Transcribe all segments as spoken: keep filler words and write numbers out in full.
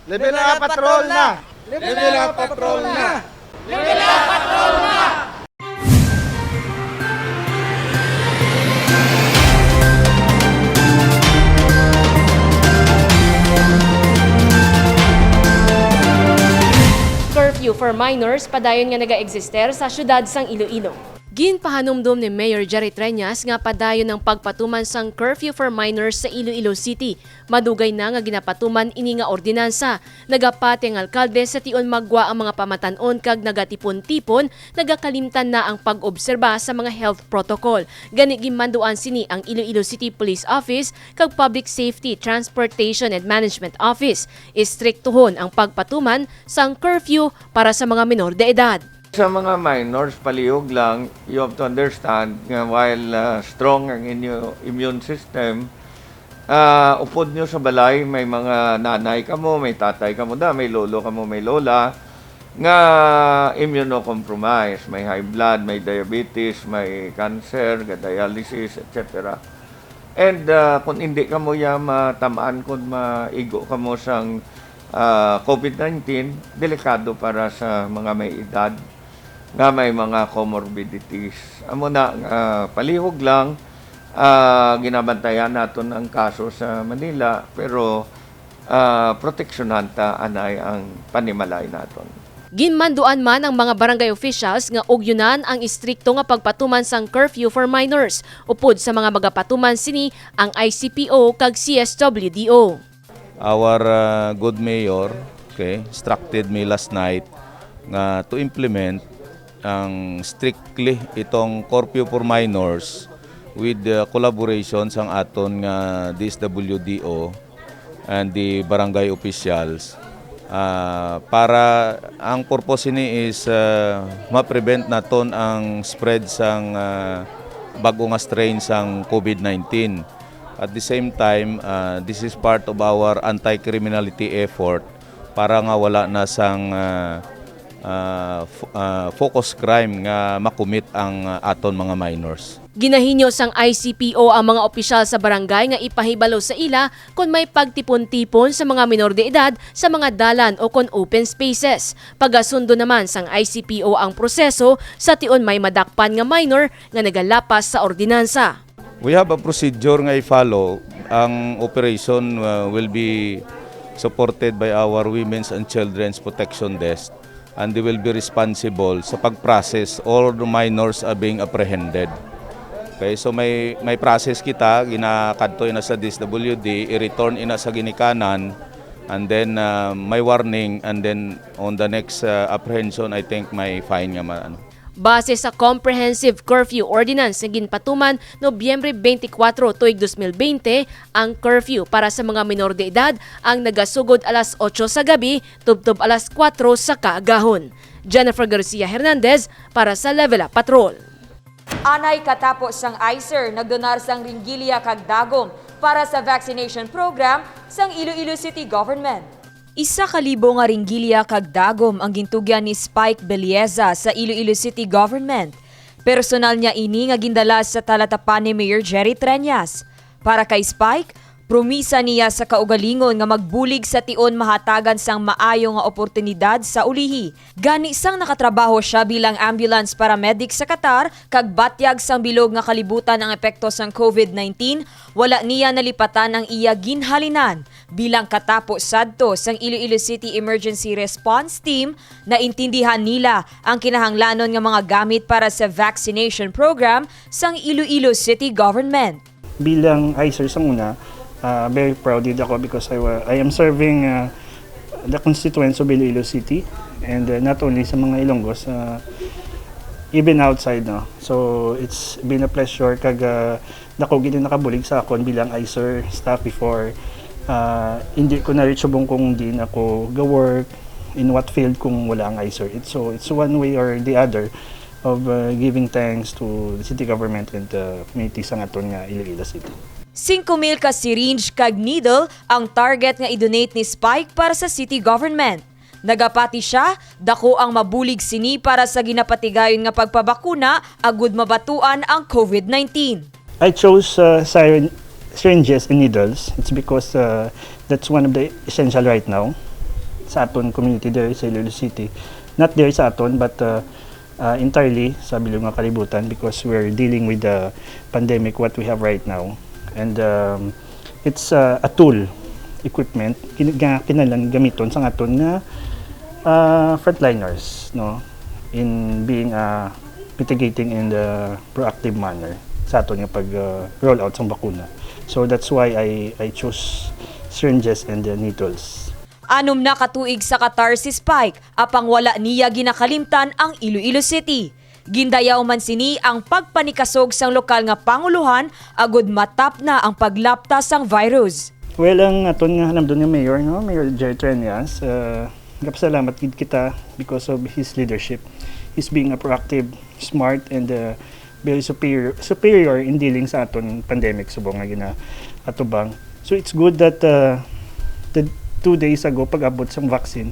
Level up patrol na! Level up patrol na! Curfew for minors padayon nga nagaeksister sa siyudad sang Iloilo. Ginpahanumdom ni Mayor Jerry Treñas nga padayon ang pagpatuman sang curfew for minors sa Iloilo City. Madugay na nga ginapatuman ini nga ordinansa. Nagapati ang alkalde sa tion maggwa ang mga pamatan-on kag nagatipon-tipon, nagakalimtan na ang pag-obserba sa mga health protocol. Gani ginmanduan sini ang Iloilo City Police Office kag Public Safety, Transportation and Management Office. Istriktuhon ang pagpatuman sang curfew para sa mga menor de edad. Sa mga minors, palihog lang, you have to understand nga while, ah, strong ang inyo immune system, ah, upod nyo sa balay, may mga nanay kamo, may tatay kamo da, may lolo kamo, may lola, nga immunocompromised, may high blood, may diabetes, may cancer, dialysis, et cetera. And, ah, kung hindi kamo ya matamaan, kung maigo kamo sang, ah, COVID nineteen, delikado para sa mga may edad nga may mga comorbidities. Amo na, ah, palihog lang, ah, ginabantayan naton ang kaso sa Manila, pero, ah, proteksyonan ta anay ang panimalay naton. Ginmanduan man ang mga barangay officials nga ugyonan ang istrikto nga pagpatuman sang curfew for minors, upod sa mga magapatuman sini ang I C P O kag C S W D O. Our, uh, good mayor, okay, instructed me last night nga to implement ang strictly itong curfew for minors with the collaboration sang aton nga D S W D O and the barangay officials. Ah, para ang purpose ini is, ah, ma-prevent naton ang spread sang, ah, bag-o nga strain sang COVID nineteen. At the same time, ah, this is part of our anti-criminality effort para nga wala na sang, ah, ah, fo-, ah, focus crime nga makumit ang, ah, aton mga minors. Ginahinyo sang I C P O ang mga opisyal sa barangay nga ipahibalo sa ila kon may pagtipon-tipon sa mga menor de edad sa mga dalan o kon open spaces. Pagasundo naman sang I C P O ang proseso sa tion may madakpan nga minor nga nagalapas sa ordinansa. We have a procedure nga i-follow. Ang operation, uh, will be supported by our Women's and Children's Protection Desk, and they will be responsible sa pag-process all the minors are being apprehended. Okay, so may, may process kita, ginakadto ina sa D S W D, i-return ina sa ginikanan, and then, uh, may warning, and then on the next, uh, apprehension, I think may fine nga ma-, ano. Base sa Comprehensive Curfew Ordinance nga ginpatuman Nobyembre twenty-four tuig dos mil bente, ang curfew para sa mga menor de edad ang nagasugod alas otso sa gabi tubtob alas kuwatro sa kaagahon. Jennifer Garcia Hernandez para sa Level Up Patrol. Anay katapo sang I C E R nagdonar sang ringgilya kag dagom para sa vaccination program sang Iloilo City Government. Isa ka libo nga ringgilya kag dagom ang gintugyan ni Spike Belieza sa Iloilo City Government. Personal niya ini nga gindala sa Talatapan ni Mayor Jerry Treñas. Para kay Spike, promisa niya sa kaugalingon nga magbulig sa tion mahatagan sang maayo nga oportunidad sa ulihi. Gani, sang nakatrabaho sia bilang ambulance paramedic sa Qatar kag batyag sang bilog nga kalibutan ang epekto sang COVID nineteen, wala niya nalipatan ang iya ginhalinan. Bilang katapo sadto sang Iloilo City Emergency Response Team, naintindihan nila ang kinahanglanon nga mga gamit para sa vaccination program sang Iloilo City Government. Bilang I C E R sang una, ah, very proud gid ako because I wa-, I am serving, ah, the constituents of Iloilo City, and, ah, not only sa mga Ilonggos, ah, even outside, no? So, it's been a pleasure kag, ah, dako gid ang nakabulig sa akon bilang I C E R staff before. Ah, hindi ko na-reach subong kung diin ako ga-work, in what field kung wala ang I C E R. It's, so, it's one way or the other of, uh, giving thanks to the city government and the community sang aton nga Iloilo City. Singko mil ka syringe kag needle ang target nga i-donate ni Spike para sa city government. Nagapati sia, dako ang mabulig sini para sa ginapatigayon nga pagpabakuna agud mabatuan ang COVID nineteen. I chose, uh, syrin-, syringes and needles. It's because, uh, that's one of the essential right now. sa aton community there sa Iloilo City. Not there sa aton, but, uh, uh, entirely sa bilog nga kalibutan, because we're dealing with the pandemic, what we have right now. And, um, it's, uh, a tool, equipment, kin-, nga kinahanglan gamiton sa aton nga, uh, frontliners, no, in being, uh, mitigating in the proactive manner sa aton nga pag, uh, roll out sang bakuna. So that's why I, I choose syringes and the needles. Anom na ka tuig sa catharsis spike, apang wala niya ginakalimtan ang Iloilo City. Gindayaw man sini ang pagpanikasog sang lokal nga pangulohan agud matapna ang paglapta sang virus. Well, ang aton nga hanamdon nga mayor, no, Mayor Jerry Treñas, uh, nagapasalamat gid kita because of his leadership. He's being a proactive, smart, and, uh, very superior, superior in dealing sa aton pandemic subong nga ginaatubang. So it's good that, uh, the two days ago, pag-abot sang vaccine,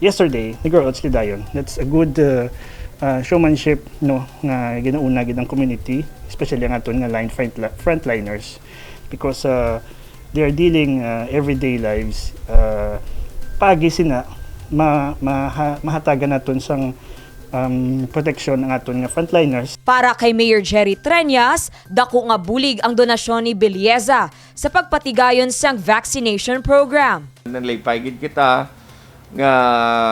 yesterday, nag-roll out sila dayon. That's a good, uh, uh, showmanship, no, nga ginauna gid ang community, especially ang aton nga line front, frontliners, because, uh, they are dealing, uh, everyday lives. Uh, paagi sina, ma-, maha-, mahatagan naton sang, um, proteksyon ang aton nga frontliners. Para kay Mayor Jerry Treñas, dako nga bulig ang donasyon ni Belleza sa pagpatigayon sang vaccination program. Nalipay gid kita nga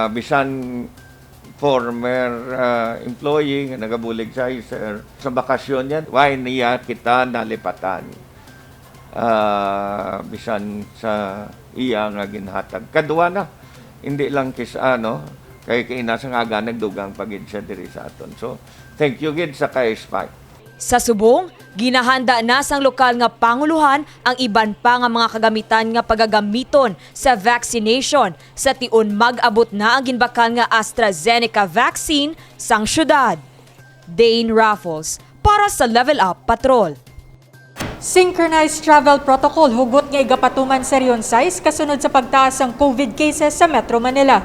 bisan former, ah, employee nga nagabulig sa Acer, sa bakasyon niya, why niya kita nalipatan? Ah, bisan sa iya nga ginhatag. Kadwa na, hindi lang kis-, ano, kay kaina sa nga aga nagdugang pa gid siya diri sa aton. So, thank you gid sa kay Spy. Sa subong, ginahanda na sang lokal nga pangulohan ang iban pa nga mga kagamitan nga pagagamiton sa vaccination sa tion mag-abot na ang ginbakal nga AstraZeneca vaccine sang syudad. Dane Raffles para sa Level Up Patrol. Synchronized travel protocol hugot nga igapatuman sa Region sais kasunod sa pagtaas sang covid cases sa Metro Manila.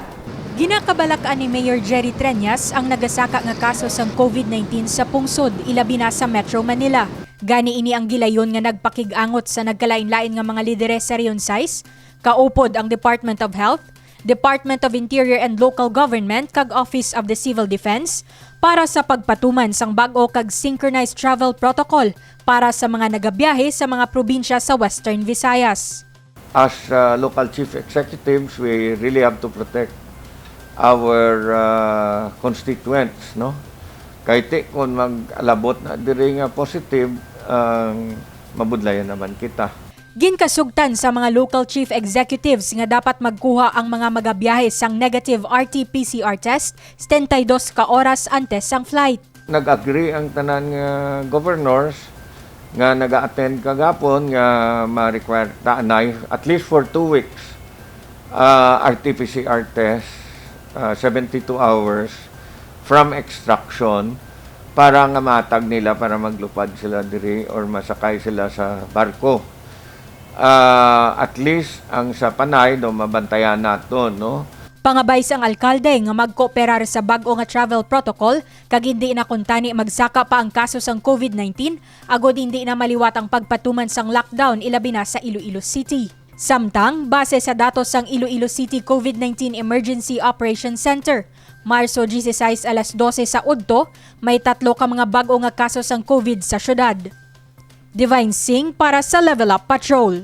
Ginakabalak-an ni Mayor Jerry Treñas ang nagasaka nga kaso sang covid nineteen sa pungsod, ilabi na sa Metro Manila. Gani ini ang gilayon nga nagpakig-angot sa nagkalain-lain nga mga lideres sa Region sais, kaupod ang Department of Health, Department of Interior and Local Government kag Office of the Civil Defense para sa pagpatuman sang bag-o kag synchronized travel protocol para sa mga nagabiyahe sa mga probinsya sa Western Visayas. As, uh, local chief executives, we really have to protect our, uh, constituents, no? Kay ti, kung mag-alabot na diri nga positive, ang mabudlayan naman kita. Ginkasugtan sa mga local chief executives nga dapat magkuha ang mga magabiyahe sang negative R T P C R test setenta y dos ka oras antes sang flight. Nag-agree ang tanan nga governors nga naga-attend kagapon nga ma-require ta anay at least for two weeks, ah, R T P C R test, ah, seventy-two hours from extraction para nga matag nila para maglupad sila diri or masakay sila sa barko. Ah, at least ang sa Panay, no, mabantayan naton, no? Pangabay sang alkalde nga magkooperar sa bag-o nga travel protocol kag hindi na kuntani magsaka pa ang kaso sang covid nineteen, agud hindi na maliwat ang pagpatuman sang lockdown, ilabi na sa Iloilo City. Samtang, base sa datos sang Iloilo City covid nineteen Emergency Operations Center, Marso dieciséis alas doce sa udto, may tatlo ka mga bag-o nga kaso sang covid sa syudad. Divine Singh para sa Level Up Patrol.